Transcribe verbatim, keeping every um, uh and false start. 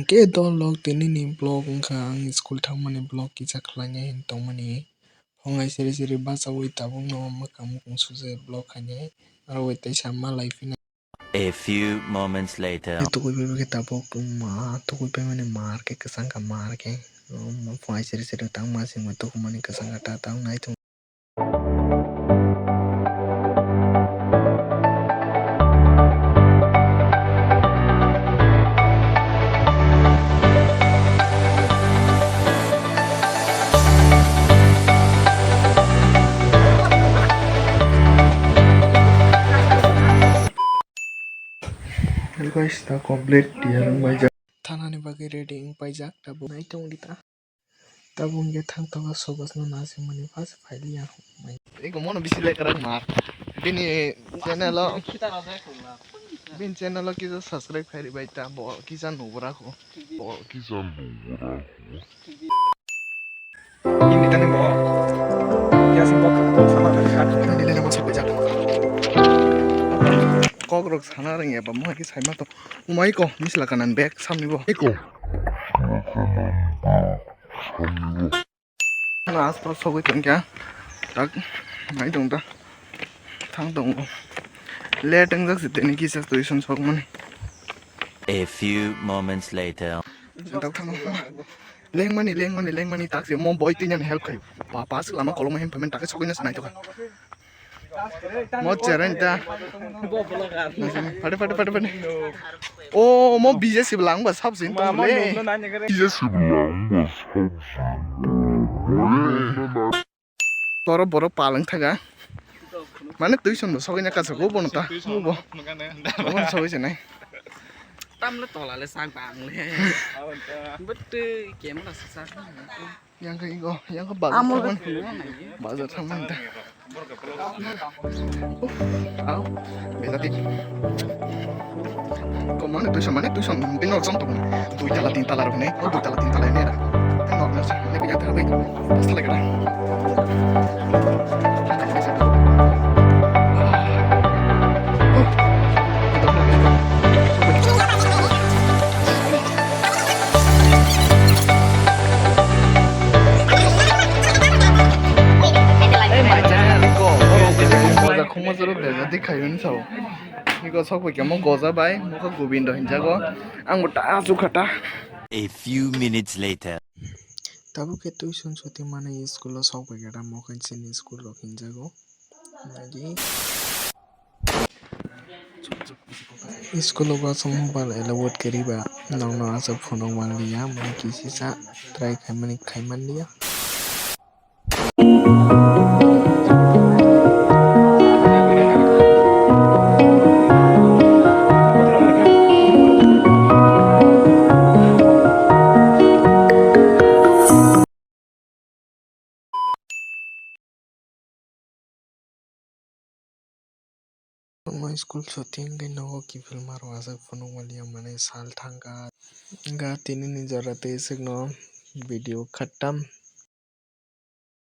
Oke, dol lok, tini ni vlog wngkha ang school thangmani vlog kisa khlainai hinwi tongmani. Phungai siri siri bachaui tabukno mwkhang mukung sujui vlog khainai. Aro bai teisa malai phina. A few moments later. Tukui bai khe tabuk ma, tukui bai mani mar khe kwchang kha mar khe. Phungai siri siri tangma singwi tukumani kwchang kha ta tang nai thung. Guys, ta complete tiya wng bai jak. Thanani bagwi ready wng paijak, tabuk nai tong di ta. Tabuk hwnkhe thang tongo Subhasno nasimani first phailiya. Ego mono bisi lekrak mar. Bini channel o, bini channel o kisa subscribe khairi bai ta bo kisa nubra ko. Bo kisa nubra ko. Ini tani bo. Ya sing bo kok sama kan. Ini lele masuk aja. Kok rok sana reng ya ba mo ki sai ma to. Umai ko misla kanan bag samni bo. Eko. Ano aspas sogwi tongkha. Tak nai tong ta. Thang tongo. Late wngjak se tini kisa tuition sokmani. A few moments later. Tak thang. Lengmani, lengmani, lengmani tak se mo boy tini help khai. Pa, pas lama kolom hem payment tak sokwi na sinai to. Mo chereng ta. Pade, pade, pade, pade. O, mo B J C bwlang ba sabjin tong le. B J C bwlang ba sabjin. Toro borok palang thaga. Mane tuition bo sogwi na kasa go bono ta. Bo. Bo sogwi se nai. Tamle tola le sak bang le. Betul camera sak. Yang khe ego, yang khe bazar thangmani. Bazar thangmani da. Uff, au, bejati. Komane tuition mane tuition, tin rok jom tong. Dui tala, tin tala rok ne, o dui tala, tin tala ne ra. Normal sa, ne biya tha bai. Pas tala kara. Moja khungma jora bejati khaiyun sao. Iko sok bai kemo goja bai, mokho Gobindo hinjago. Ang bo ta achu khata. A few minutes later. Tabuk khe tuition chuti mani school o sok bai khe da, mokhe chini school rok hinjago. School o aswk mobile allowed kwrwi ba, nokno aswk phunuk manliya, mani kisisa try khaimani khaimanliya. Omo school chuti wngwi nogo kiphilma rok aswk phunukmani, mane sal thangkha. Wngkha tinini jora tei aswkno video khatam.